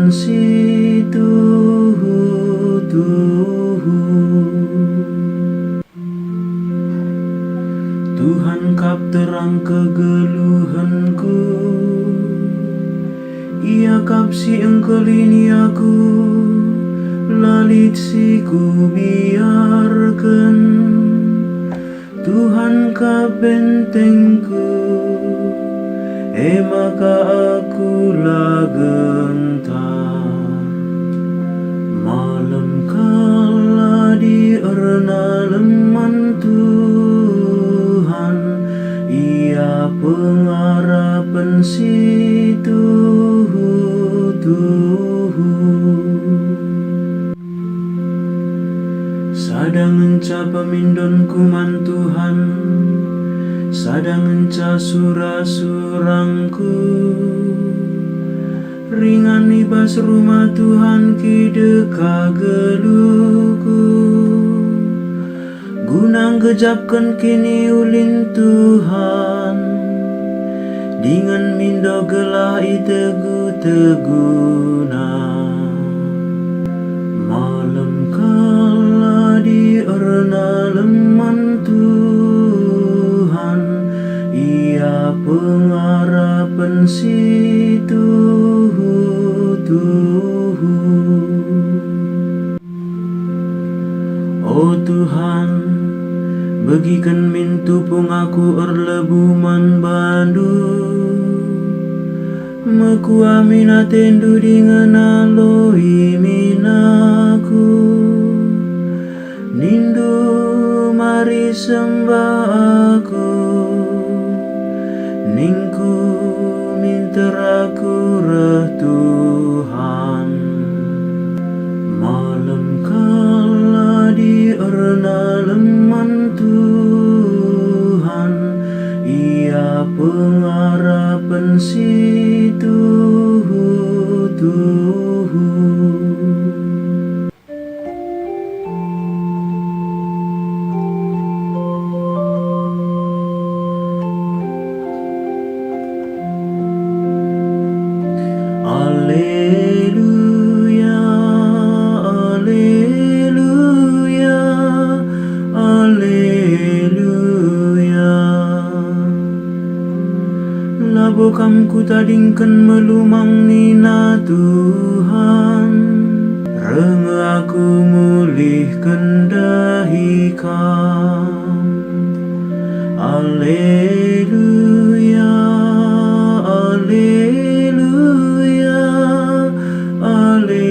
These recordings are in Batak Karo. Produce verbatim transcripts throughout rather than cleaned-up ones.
si tuhu-tuhu. Tuhan kap terang kegeluhenku, Ia kap si engkelini aku, la lit si kubiarken. Tuhan ka bentengku, e maka aku la gentar. Malem kal adi erna leman Tuhan, Ia pengarapen si tuhu-tuhu. Sada ngenca pemindonku man Tuhan, sada ngenca sura-surangku. Ringan i bas rumah Tuhan kidekah geluhku, guna nggejapken kiniulin Tuhan, dingen mindo gelah itegu-teguna. Malem kal adi erna leman Tuhan, Ia pengarapen si tuhu-tuhu. O Tuhan, begiken min tupung aku erlebuh man baNdu. Mekuah min ateNdu dingen aloi min aku. NinNdu mari sembah aku, ningku minter aku reh Tuhan. Malem kal adi erna leman Tuhan, Ia pengarapen si tuhu-tuhu. Aleluya, aleluya, aleluya. Labo Kam kutadingken melumang nina Tuhan, reh nge aku mulihken dahi Kam. Aleluya, aleluya, aleluya.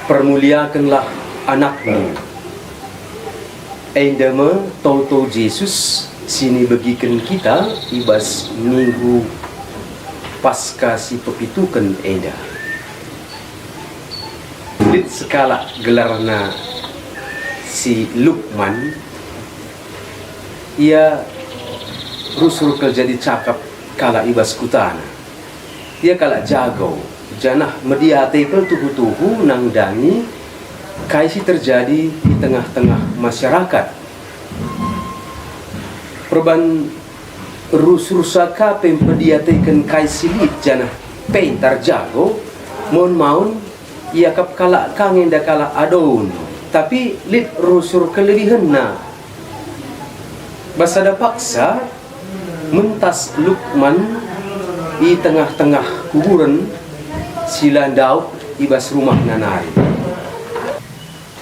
Permuliakenlah anakNdu. Enda me toto Jesus si nibegiken kita i bas Minggu Paskah si pepituken enda. Lit sekalak gelarna si Lukman, ia rusur kal jadi cakap kalak i bas kutana. Ia kalak jago, janah media ate kal tuhu-tuhu nandangi kai si terjadi i tengah-tengah masyarakat. Perban rusur-rusur ka pe mpedia-ateken kai si lit janah pentar jago, maun-maun iakap kalak ka nge enda kalak adon, tapi lit rusur kelebihenna. Bas sada paksa, mentas Lukman i tengah-tengah kuburen si la ndauh i bas rumahna nari.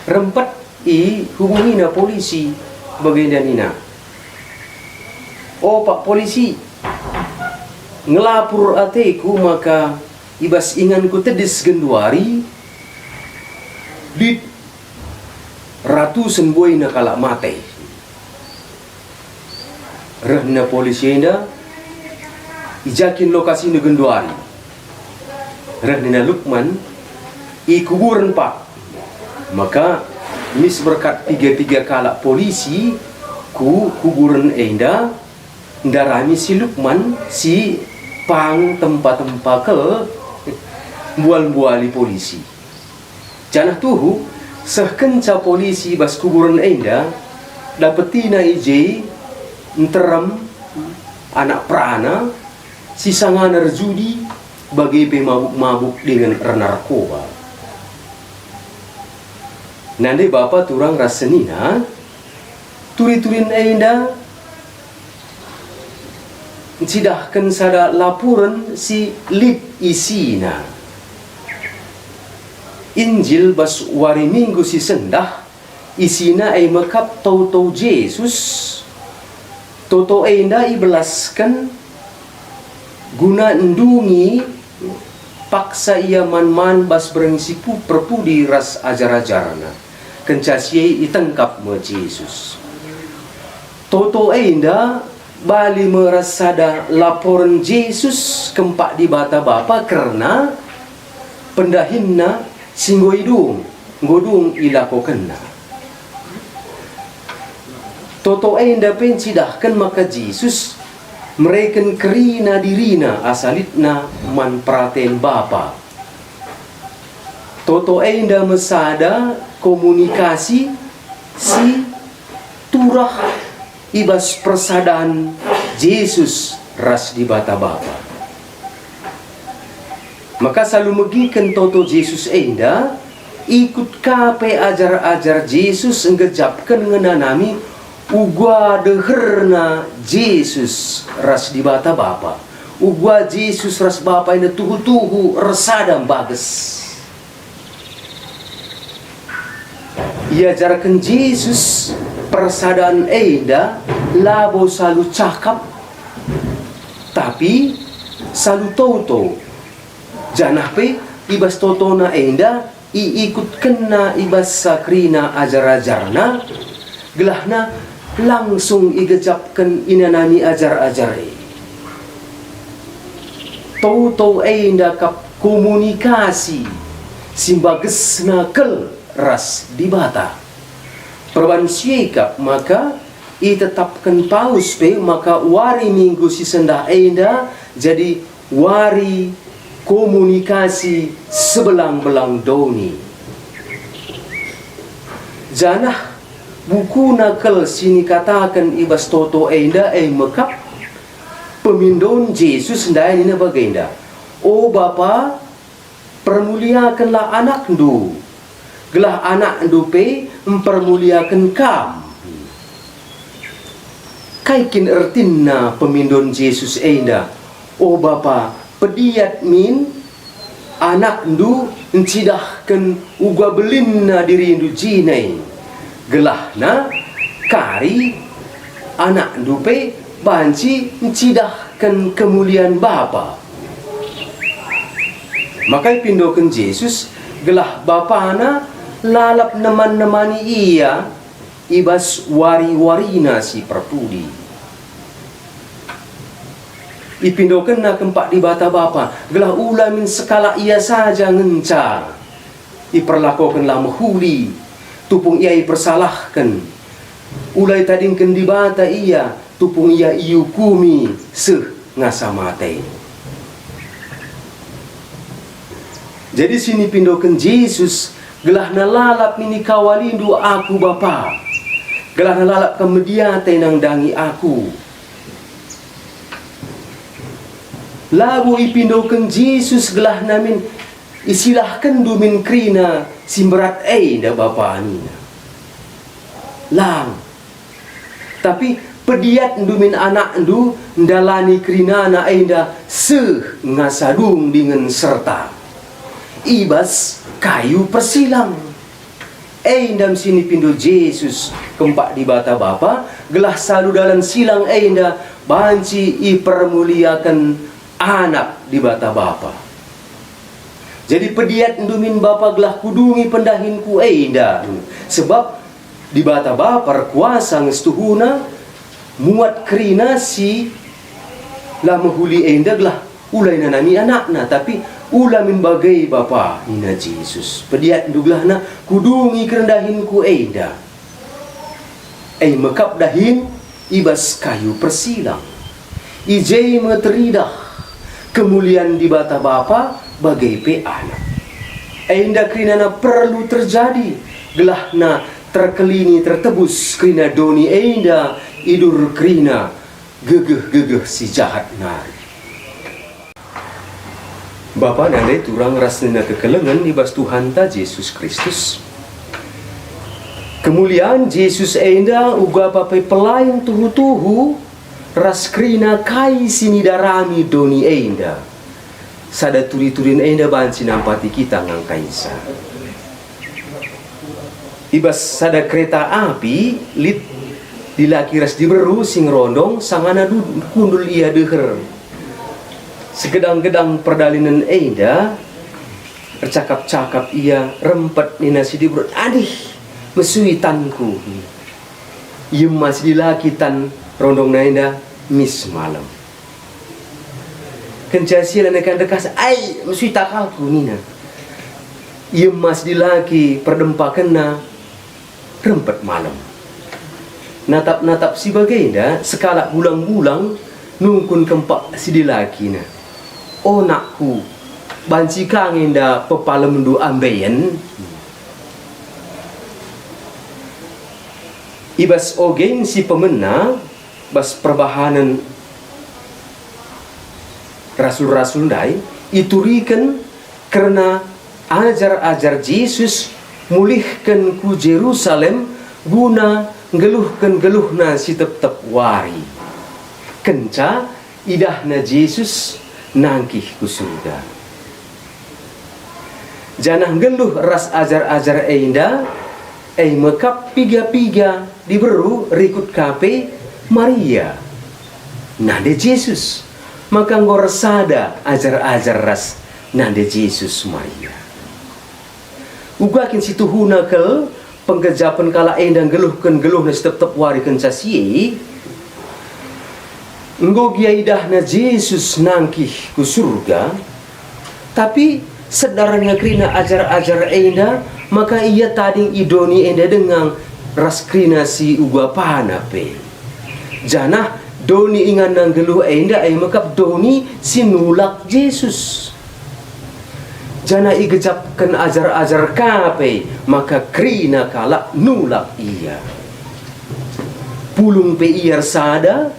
Rempet ihubungina polisi bagenda nina, "O Pak Polisi, ngelapur ateku maka i bas inganku tedis genduari lit ratusen buaina kalak mate." Reh nina polisi enda, "I ja kin lokasina genduari?" Reh nina Lukman, "I kuburen, Pak." Maka mis berkat piga-piga kalak polisi ku kuburen enda, ndarami si Lukman si pang tempa-tempa kal mbual-mbuali polisi. Janah tuhu, seh kenca polisi bas kuburen enda, Dapetina i je nterem anak perana si sangana erjudi, bage pe mabuk-mabuk dingen ernarkoba. Nande bapa turang ras senina, turi-turin enda ncidahken sada laporen si lit isina. Injil bas wari Minggu si sendah, isina e me kap toto Jesus. Toto enda ibelasken guna ndungi paksa ia man-man bas berngi si pu-, perpudi ras ajar-ajarna. Kenca si e itengkap me Jesus. Toto enda bali me ras sada laporen Jesus kempak Dibata Bapa kerna pendahinNa si enggo idung, enggo dung ilakokenNa. Toto enda pe ncidahken maka Jesus mereken kerina diriNa asa litNa man peraten Bapa. Toto enda me sada komunikasi si turah i bas persadan Jesus ras Dibata Bapa. Maka salu megiken toto Jesus enda, ikut ka pe ajar-ajar Jesus nggejapken ngenanami uga deherna Jesus ras Dibata Bapa, uga Jesus ras Bapa enda tuhu-tuhu ersada mbages. Iajarken Jesus persadan enda labo salu cakap, tapi salu toto, janah pe i bas totona enda iikutkenna i bas kerina ajar-ajarna, gelahna langsung igejapken inanami ajar-ajar e. Toto enda kap komunikasi si mbagesna kal ras Dibata. Perban si e kap maka itetapken Paus pe maka wari Minggu si sendah enda jadi wari komunikasi sebelang-belang doni. Janah bukuna kal si nikataken i bas toto enda e me kap, pemindon Jesus ndai nina bagenda, "O Bapa, permuliakenlah anakndu, gelah anakndu pe mpermuliaken Kam." Kai kin ertinna pemindon Jesus enda? O Bapa, pediat min anakndu ncidahken uga belinna dirindu jine, gelahna kari anakndu pe banci ncidahken kemulian Bapa. Maka ipindoken Jesus gelah Bapana lalap neman-nemani ia i bas wari-warina si perpudi. Ipindokenna kempak Dibata Bapa, gelah ula min sekalak ia saja ngenca iperlakoken la mehuli, tupung ia ipersalahken. Ula itadingken Dibata ia, tupung ia iukumi seh ngasa mate. Jadi si nipindoken Jesus, gelahna lalap nini kawalindu Aku Bapa, gelahna lalap kam mediate nandangi Aku. Labo ipindoken Jesus gelahna min isilahkenndu min kerina si mberat enda Bapa nina. Lang. Tapi pediatndu min anakndu ndalani kerinana enda seh ngasa dung dingen serta i bas kayu persilang. Enda me si nipindo Jesus kempak Dibata Bapa, gelah salu dalan silang enda banci ipermuliaken Anak Dibata Bapa. Jadi pediatndu min Bapa gelah kudungi pendahinku enda, sebab Dibata Bapa erkuasa nge situhuna muat kerina si la mehuli enda gelah ula inanami anakna, tapi ula min bage Bapa, nina Jesus. Pediatndu gelahna kudungi kerendahinku enda. E me kap dahin i bas kayu persilang. I je me teridah kemulian Dibata Bapa bage pe Anak. Enda kerinana perlu terjadi, gelahna Terkelini tertebus kerina doni enda idur kerina gegeh-gegeh si jahat nari. Bapa nande turang ras nina kekelengen i bas Tuhanta Jesus Kristus. Kemulian Jesus enda uga pe pelain tuhu-tuhu ras kerina kai si nidarami doni enda. Sada turi-turin enda banci nampati kita ngangkaisa. I bas sada kereta api lit dilaki ras diberu si ngerondong sangana du-, kundul ia deher. Segedang-gedang perdalinen enda ercakap-cakap ia rempet nina si diberu, "Adih, mesui tanku." Iema si dilaki tan rondongna enda mis malem. Kenca si lanai kan dekas, "Ai, mesui takalku," nina. Iema si dilaki perdempakenna rempet malem. Natap-natap si bagenda sekalak gulang-gulang nungkun kempak si dilakina, "O nakku, banci ka nge enda pepalemndu amben?" I bas ogen si pemena, bas perbahanen rasul-rasul ndai ituriken kerna ajar-ajar Jesus mulihken ku Jerusalem guna nggeluhken geluhna si tep-tep wari. Kenca idahna Jesus nangkih ku surga. Janah nggeluh ras ajar-ajar enda, e me kap piga-piga diberu rikut ka pe Maria, nande Jesus. Maka enggo ersada ajar-ajar ras nande Jesus Maria. Uga kin si tuhuna kal penggejapen kalak enda nggeluhken geluhna si tep-tep wari kenca si e? Enggo gia idahna Jesus nangkih ku surga, tapi sedar nge kerina ajar-ajar enda maka ia tading i doni enda denga ras kerina si uga pana pe. Janah doni inganna nggeluh enda e me kap doni si nulak Jesus. Janah igejapken ajar-ajar ka pe maka kerina kalak nulak ia. Pulung pe ia ersada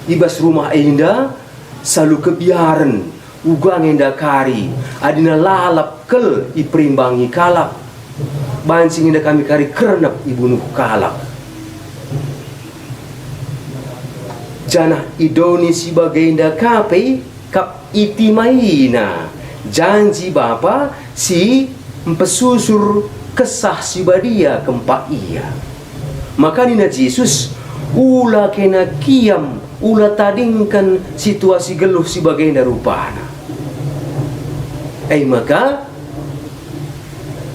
i bas rumah enda, salu kebiaren, uga nge enda kari, adina lalap kal iperimbangi kalak. Banci nge enda kami kari kernep ibunuh kalak. Janah i doni si bagenda ka pe kap itimaina janji Bapa si mpesusur Kesah Si Badia kempak ia. Maka nina Jesus, "Ula kena kiam, ula tadingken situasi geluh si bagenda rupana." E maka,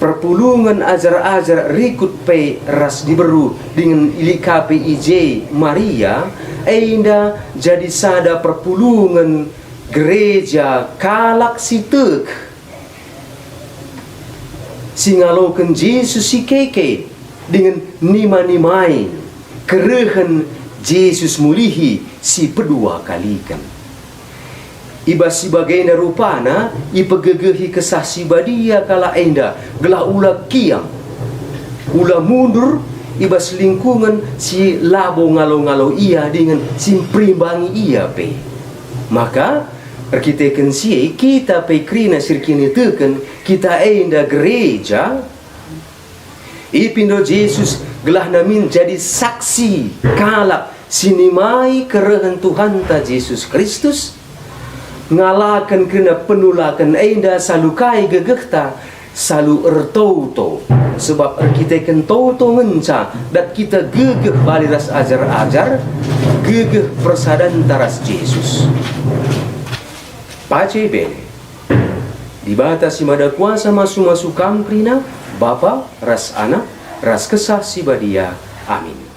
perpulungen ajar-ajar rikut pe ras diberu dingen ilik ka pe i je Maria, enda jadi sada perpulungen gereja kalak si tek, si ngaloken Jesus si keke dingen nima-nimai kerehen Jesus mulihi si pedua kaliken. I bas si bagenda rupana ipegegehi Kesah Si Badia kalak enda gelah ula kiam, ula mundur i bas lingkungen si labo ngalo-ngalo ia dingen si mperimbangi ia pe. Maka, erkiteken si e, kita pe kerina si erkiniteken kita enda gereja, ipindo Jesus gelah namin jadi saksi kalak si nimai kerehen Tuhanta Jesus Kristus, ngalaken kerina penulaken enda salu kai gegehta, salu ertoto, sebab erkiteken toto ngenca dat kita gegeh bali ras ajar-ajar, gegeh persadanta ras Jesus. Pace bene. Dibata si Mada Kuasa masu-masu kam kerina, Bapa, ras Anak, ras Kesah Si Badia. Amin.